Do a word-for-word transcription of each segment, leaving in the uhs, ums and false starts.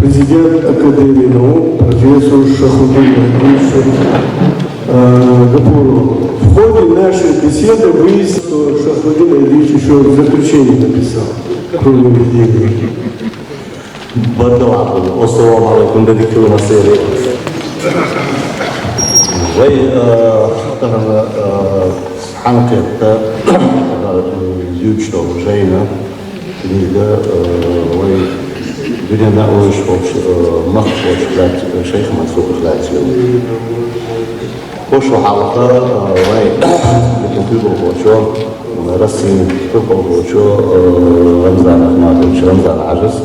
Президент Академии наук, профессор Шахрудин Айдиевич, э, Гапуров. В ходе нашей беседы выяснилось, что Шахрудин Айдиевич еще заключение написал, кроме введения. Баркалла, ассаламу алейкум, дедик километр. Вай, э, хана, э, ханкетта, э, ючто жайна. Книга, э, вай, дунен уйш болчу, э, мах болчу лаьтта, э, шайх Мансур лаьтта. Хош хьалха, э, вай, республикан куьйгалхочо, э, Россин куьйгалхочо, э, Рамзан Ахматович, Рамзан Хьажас,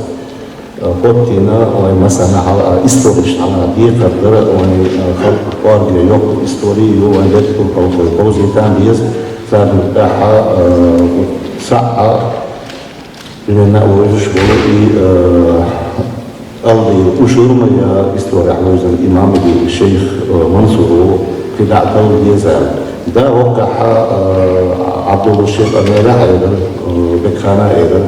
э, хӀоттийна вай массарна хьалха, историш хьалха декхар дара, вай, э, халкъ кӀорге йоккха истори ю, вайн дерриг куьйгалхой бовзийтан беза, царна тӀехьа, э, сахьа, Примерно вовзаш волу и, э, алли ушурма я история вовзан имам и шейх, э, Мансуру кхидӀа а талла деза. Да, воккхахьа, э, Абдулла шейх Амера хьайрар, э, Бекхана хьайрар,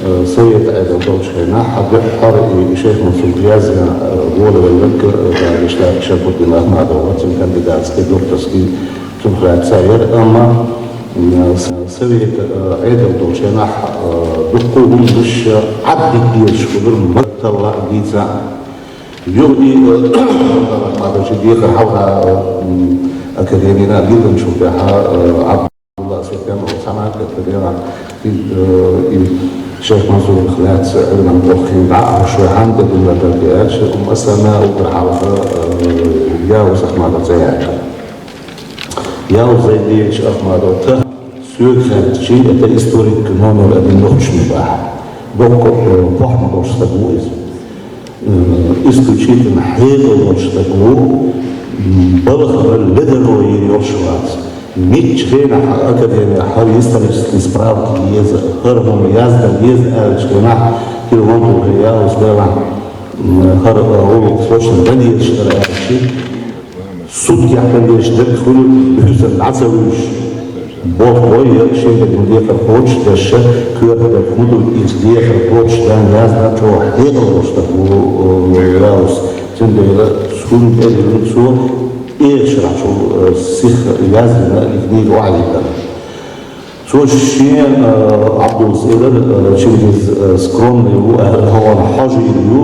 э, Совет хьайрар долчу хенахь, хьа дуьххьара и шейх Мансур грязна, э, вола вай веккар, э, да, Шарбуддин Ахмадова, цун кандидатский докторский цунах лаьцна яра, амма, м, с-, совет, э, Ӏедал долчу хенахь, э, дуккха а хӀуманаш Ӏаддита дезаш хилар матталла а дийца. Юха и, э, Ахмадовича дехар хьалха, э, м, академина гиланчул тӀаьхьа, э, Абдулла Султанов цхьана а кхетта дела, и, э, и шейх Мансурах лаьцна Ӏилман боххийна дӀа а, шоьхьан тӀе дилла даггеача, ум асана угар хьалха, э, Явус Ахмадов цӀе яьлча. Ял Зайдиевич Ахмадов тӀе соьга хаьттича, это историк номер один нохчийн бахьа. Боккха, э, похӀма долуш стаг ву иза. Э, исключительно хьекъал долуш стаг ву, м, балхара ледаро йийр йолуш вац. Мичча хенахь академия хьара исторический справка еза, хӀара хӀума яздан еза аьллачу хенахь, хила ван тухе Явус делахь, м, хӀара, э, гӀуллакх срочно дан дезаш дара аьлча, Суткехь дан дезаш дерг хуьлу, буьйсанна дӀа ца вуьйш. Боху вай, я шен дерриг декхар кхочуш дерш, коьрта дерг хӀун ду, иза дехар кхочуш дан яздан чӀогӀа хьекъал долуш стаг ву, э, Явус. Цундела цунна тӀедиллина цо, эшарахь чул, э, сиха яздина и книга охьаийтина. Цо шен, э, Абдуллас элира, э, Чингиз, э, скромный ву, э, хьо хьожийна ю,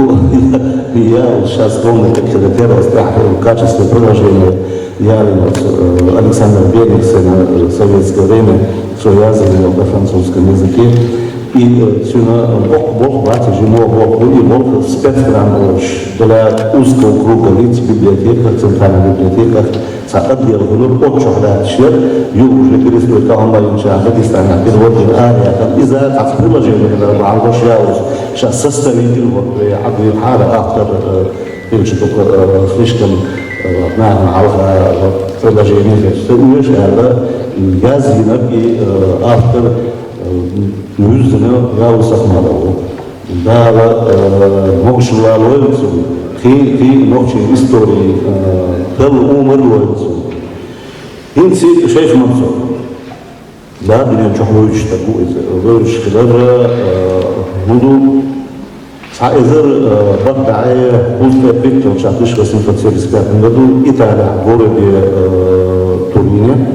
я, ша скромный как хилла тера, ас тӀехь, э, в качестве приложения ялина, э, Александр Белых, сайна, э, советское время, цо язйина на французском языке. И, э, цуьнан боккха болх бац, жимо болх бу, и болх спецпрограмма для узкого круга лиц в библиотеках, центральных библиотеках, Цхьа отдел хилира, оццу чохь лаьтташ яра, юха уже перестройка хьалха йинчу Дагестанехь перевод дина араяьккхина. Иза цхьацца приложение хилира бахьана долуш Явус, ша составитель, вот, э, хьан дуьйна хьара автор, э, хилча дукха, э, слишком, э, нахана хьалха, вот, приложение хилча, ца оьшу аьлла, яздинарг и, э, автор, э, юьздина Явус Ахмадов ву. Дала, э, могушалла лойла цунна, кхин, кхин нохчийн историн, э, талла умар лойла цунна. ХӀинца шайх Мансур. Да, дуьнен чохь вуьйцуш стаг ву иза. Вевзаш хилар, э, хӀун ду? Цхьа эзар, э, бархӀ бӀе кхузткъе пхийтта долчохь, тысяча восемьсот семьдесят пятом году, Италехь городе, э, Турине.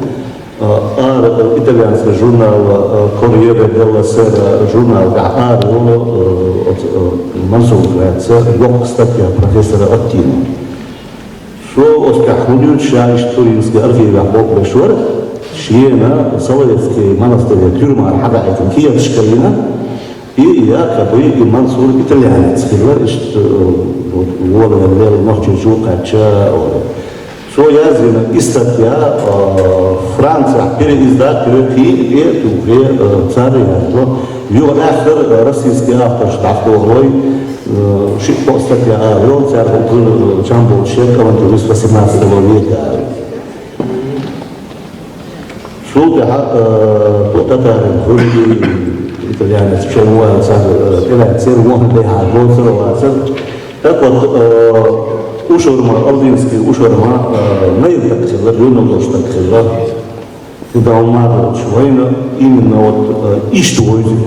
Э, ара, э, итальянский журнал, э, Корьере делла Сера журнал тӀехь ара йолу, э, оцу, э, Мансурах лаьцна йоккха статья профессора Аттина. Цо оцу тӀехь хӀун дуьйцу, ша иштта Туринский архивехь болх беш вара, шена Соловецкий монастыре тюрьмара хьадаийтина кехаташ карийна, и якобы и Мансур итальянец хилла, иштта, э, вот, волавелла, нохчийчу кхаьчча, олу. Цо яздина и статья, э, Францехь переиздат йо, кхин а тӀе а тухе, э, цара яздо. Юха аьххар, э, российский авторш дӀахьо хӀой, э, шиъ-кхоъ статья ара йо, цаьрга хӀокху, э, чам болуш ерг авантюрист восемнадцатого века ара. Цул тӀаьхьа, э, тхо татарин хуьлий, итальянец шайн ван цара, э, тӀелаьцна церан вон тӀехьа гоцара вацара. Так вот, э, Ушурма, Алдинский Ушурма, э, майра стаг хилла, журналист стаг хилла. И Далматович вайна именно вот, э, иштта вевзира.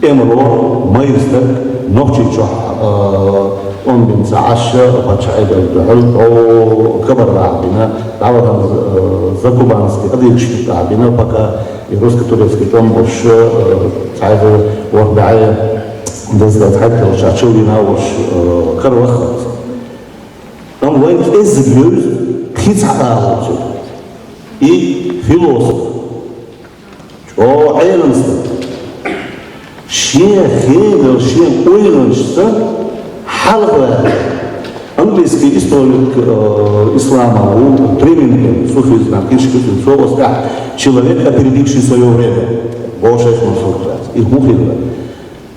ТӀемало майра стаг Нохчийчохь Э, он бин ца Ӏаш, паччахьалкхе духьал, о, Кабарда бина, дӀавахана, э, Закубанский, Адыгейскийчу бина, пока и русско-турецкий тӀом болуш, э, цхьаьзза ворхӀ бӀе деза цхьайтта шо чу вина волуш, э, караваххалц. Амма вайн кӀеззиг йовза кхин цхьа агӀо цуьнан. И философ. ЧӀогӀа Ӏелам стаг. Шен хенал, шен ойланашца хьалхаваьлла. Английский историк, э, ислама ву, Трементин, суфизма, книжка, цо оцу тӀехь «Человек, опередивший своё время», боху шайх Мансур. И хӀун хилла?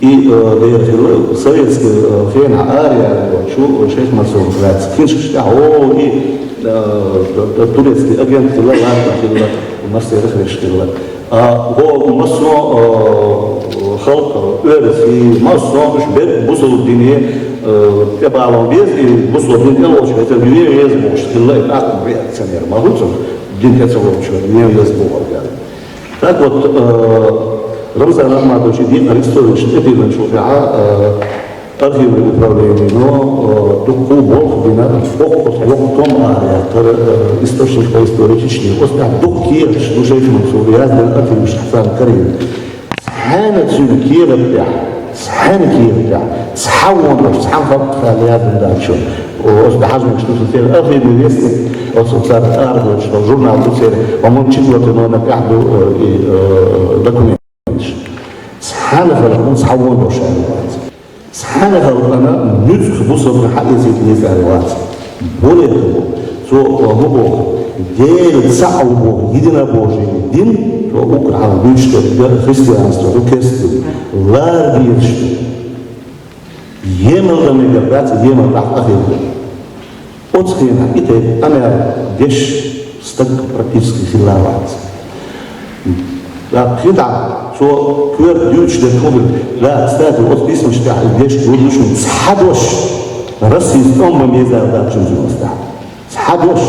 И, э, дера хилла, советский, э, хенахь араяьллачу шайх Мансур лаьцна книжкаш тӀехь, о, и, э, т-, т-, турецкий агент хилла, латта хилла, массерах веш хилла. А, го, массо, э, халкъ, оьрсий, массо уьш берг бусалба дине, э, тӀебала беза, и бусалба дин тӀелоцуш веза, вен веза бохуш хилла, и тӀаккха реакционер ма ву цунах, дин тӀе ца лоцуш вен веза бохург аьлла. Так вот, э, Рамзан Ахматовича декъар историкашна тӀедиллинчул тӀаьхьа, э, архивный управленино, э, дуккха болх бина, боккха йоккха тӀом араяьлла, э, «Источник по истории Чечни». Оцу тӀехь дуккха кехаташ ду шайх Мансура яздина архивашкахь царна карийна. Цхьана цуьнан кехат тӀехь, цхьана кехат тӀехь, цхьа вон долуш, цхьана халкъах аьлла яздина дац шуна. Оцу хьажмаш ду сан церан архивный вестник, оцу цара арахоьцуш долу журнал ду церан, по-моему, четвёртый номер тӀехь ду, э, и, э, документаш. Цхьана халкъана цхьа вон долуш аьлла вац. Цхьана халкъана нуьцкъах бусалбанаш хьаэцийта деза аьлла вац. Более того, цо, э, хӀун боху, Дела цхьаъ ву боху, единобожие дин, цо уггар хьалха дуьйцуш дерг христианство ду, керста дин, лара безаш ду. Емал дан мегар дац, емал тӀехь къахетта. Оцу хенахь и тайпа къамел деш стаг практически хилла вац. ТӀаккха хи дӀа, цо коьрта дуьйцуш дерг хӀун хилла? Да, кстати, оцу писамаш тӀехь и деш ду шуна цхьа дош, Россис тӀом бан беза дац шуна цуьнан оцу тӀехь. Цхьа дош.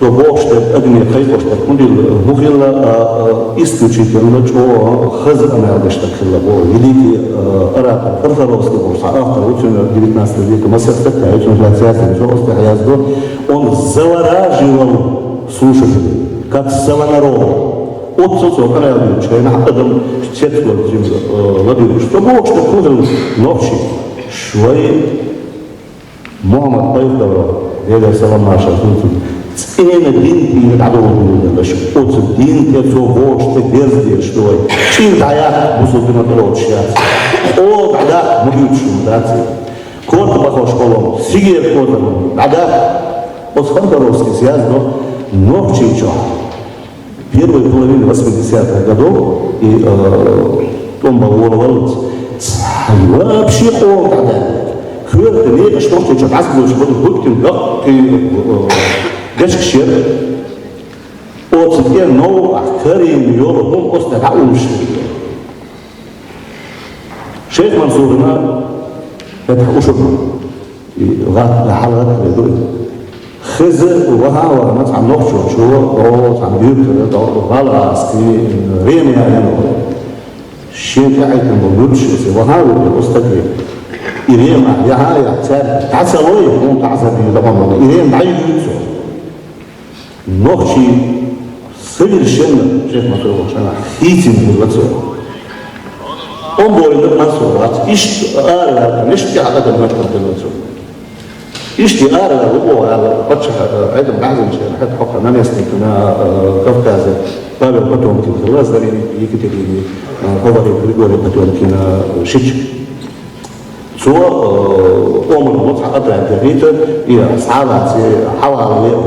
Цо бохуш дерг, адамна кхайкхош дерг хӀун хилла, хӀун хилла, а, а, исключительно чӀогӀа хаза къамел деш стаг хилла боху. Великий, а, оратор Хорхоровский бохуш цхьа автор ву, цуьнан девятнадцатого века масех статья ю цуьнан лаьцна яздина, цо оцу тӀехь яздо: «Он завораживал слушателей, как Савонарола». Оццул цо къамел дуьйцучу хенахь адам цецвала цуьнга, а, ладуьйгуш. Цо бохуш дерг хӀун хилла, нохчий, шуьйра Мухьаммад пайхамаро, Делера салам-маршалла хуьлда цунна, цӀена дин тӀера дӀадовла дина дерг шу. Оцу дин тӀе цо бохуш дерг дерза дезаш ду вай. ЧӀир дӀаяккха бусалба динах тӀелоцуш яц. О, дӀадаккха ма дуьйцуш хӀума дац. Корта бахош болу, сигера кхозарг дӀадаккха. Оцу Хорхоровскийс яздо Нохчийчохь. Первой половины восьмидесятых годов и, э, тӀом бан волаваллалц, цхьа вообще къоман дӀадаьлла. Коьрта некъаш Нохчийчу дӀасадоьлча бакъ Путин баккхий, э, гечкаш яра. Оцу тӀе новкъахь карийна йолу хӀума оцу тӀе дӀауллуш хилла. Шайх Мансурна хӀетахь ушурма. И гӀат-, хьалагӀаттале ду и. Хеза ваха а вахана цхьана нохчочо, о, цхьана буьртара, о, гӀалгӀазкий, Рема яхана вара. Шен тӀаьхьайтина болу буьрташ эций ваха а вахана, оцу стаге. И Рема яхьа а яхьа, цаьрга дӀа ца лой, хӀунда таӀзар дийр ду хьуна, и Рема дӀайуьйцу. Нохчий совершенно, шайх Мансур волчу хенахь, хийцина хилла цо. Омбойна Мансур вац, иштта араваьлла, мешан тӀехь адам меттиг хилла цо. Иштта араваьлла ву боху аьлла, паччахь, э, Ӏедал баьхзинчу хенахь, хӀета хьокху наместникна, э, Кавказе Павел Потёмкин хилла, Екатерине, э, фаворит Григорий Потёмкина, э, шича. Цо, э, омра мо цхьа отряд яхийта, и схьалаца хьавала веа.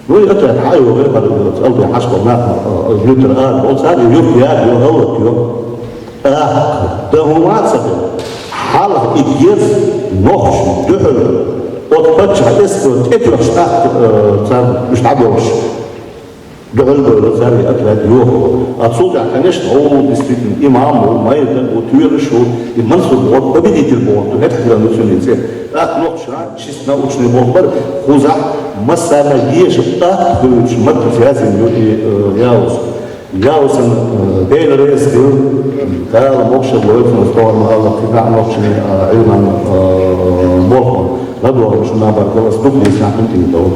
Ну, и отряд хьайогӀу, хӀара, э, цӀалде хьаш болу нах, э, юьтара ара, оцара юьрта яра, йо, гӀалат йо. ТӀаккха, дан хӀума а ца хилла, хьалха и герз нохчашна дуьхьал, оцу паччахьан эскаро тӀетоьхча тӀаккха, э, царна уьш дӀабоьлхуш. Дуьхьал бевлла цаьрга отряд йоху. А цул тӀаьхьа, конечно, о, действительно, имам ву, майда ву, тоьлуш ву, и Мансур ву, победитель бохург ду, хӀетахь хилла ду цуьнан цӀе. ТӀаккха нохчашна шист научный болх бара, кхузахь массарна а еша, тӀаккха хуьлучу маттаца яздина ю и, э, яус. Ялсам, э, Дела реза хилва, Дала могаш лойла цун, ас тохар ма аллара, кхы а нохчийн, э, Ӏилман, э, болх бан. ЛадогӀа шун набар гал, ас дукха дийшача хӀама тӀе ма дов.